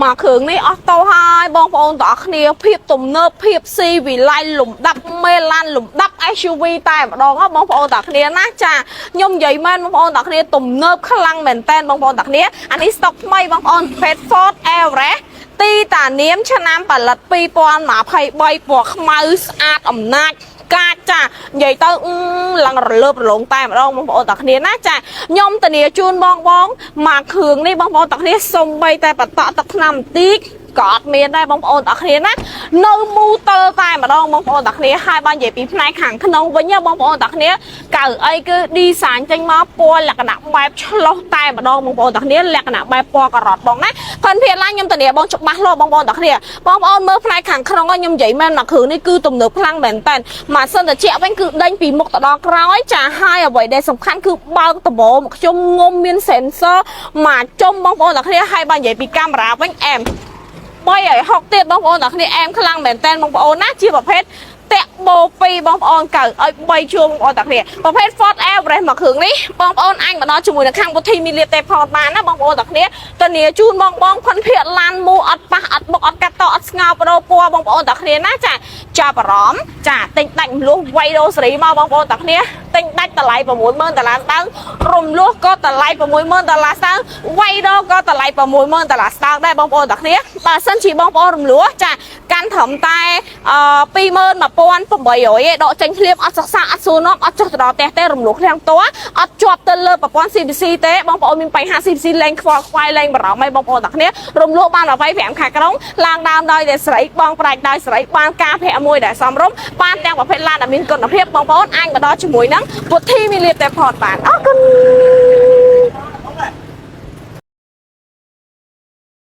មកគ្រឿងនេះអស់តោហើយបងប្អូនទាំងអស់គ្នាភាពទំនើបភាពស៊ីវិល័យលំដាប់មេឡានលំដាប់ SUV តែម្ដងហ៎បងប្អូនទាំងអស់គ្នាណាចាខ្ញុំនិយាយមែនបងប្អូនទាំងអស់គ្នាទំនើបខ្លាំងមែនតែនបងប្អូនទាំងគ្នាអានេះស្តុកថ្មីបងប្អូនប្រភេទ Ford Everest ទីតានាមឆ្នាំផលិត2023ពណ៌ខ្មៅស្អាតអំណាចកាចចានិយាយទៅអឺឡើងរលើបរលោងតែម្ដងបងប្អូនទាំងគ្នាណាចាខ្ញុំធានាជូនបងបងមកគ្រឿងនេះបងប្អូនទាំងគ្នាសំបីតែបតក់ទឹកថ្នាំបន្តិចក៏អត់មានដែរបងប្អូនទាំងគ្នាណានៅមូទិលតែម្ដងបងប្អូនទាំងគ្នាហើយបើនិយាយពីផ្នែកខាងក្នុងវិញណាបងប្អូនទាំងគ្នាកៅអីគឺ design ចេញមកពណ៌លក្ខណៈបែបឆ្លោះតែម្ដងបងប្អូនទាំងគ្នាលក្ខណៈបែបពណ៌ការ៉ុតបងណាផិនភាឡាញខ្ញុំធានាបងច្បាស់លាស់បងប្អូនទាំងគ្នាបងប្អូនមើលផ្នែកខាងក្នុងខ្ញុំនិយាយមែនមួយគ្រឿងនេះគឺទំនើបខ្លាំងមែនតើម៉ាស៊ីនត្រជាក់វិញគឺដេញពីមុខទៅដល់ក្រោយចាហើយអ្វីដែលសំខាន់គឺបើកដបមកខ្ញុំងុំមាន sensor មកចុំបងប្អូនទាំងគ្នាហើយបើនិយាយពីកាមេរ៉ាវិញអែម3ឲ្យ6ទៀតបងប្អូនទាំងគ្នាអែមខ្លាំងមែនតើបងប្អូនណាជាប្រភេទតាក់បូ2បងប្អូនកៅឲ្យ3ជួងបងប្អូនទាំងគ្នាប្រភេទ Ford Everest មួយគ្រឿងនេះបងប្អូនអាចមកដល់ជាមួយនឹងខាងពុធីមីលៀបទេផតបានណាបងប្អូនទាំងគ្នាធានាជូនបងបងផុនភាកឡានមូអត់ប៉ះអត់បុកអត់កាត់តអត់ស្ងោបដោពណ៌បងប្អូនទាំងគ្នាណាចាចាប់អារម្មណ៍ចាទិញដាច់មលុះវៃដូសេរីមកបងប្អូនទាំងគ្នាទិញដាច់តម្លៃ60000ដុល្លារស្ដើងរំលោះក៏តម្លៃ60000ដុល្លារស្ដើងវៃដូក៏តម្លៃ60000ដុល្លារស្ដើងដែរបងប្អូនទាំងគ្នាបើសិនជាបងប្អូនរំលោះចាកាន់ត្រឹមតែអឺ21800ឯងដកចេញភ្លាមអត់សិក្សាអត់សួរនាំអត់ចុះទៅដល់ផ្ទះទេរំលោះឃ្លាំងតអត់ជាប់ទៅលើប្រព័ន្ធ CBC ទេបងប្អូនមានបញ្ហា CBC លែងខ្វល់ខ្វាយលែងបារម្ភអីបងប្អូនទាំងគ្នារំលោះបាន25ខែក្រុងឡើងដើមដោយតែស្រីបងប្រាច់ដោយស្រីបានការភ័ក្រមួយដែលសមរម្យបានទាំងប្រភេទឡានដែលមានគុណភាពបងប្អូនអាចមកដល់ជាមួយនឹងពុទ្ធីមីលៀបតែផតបានអរគុណ។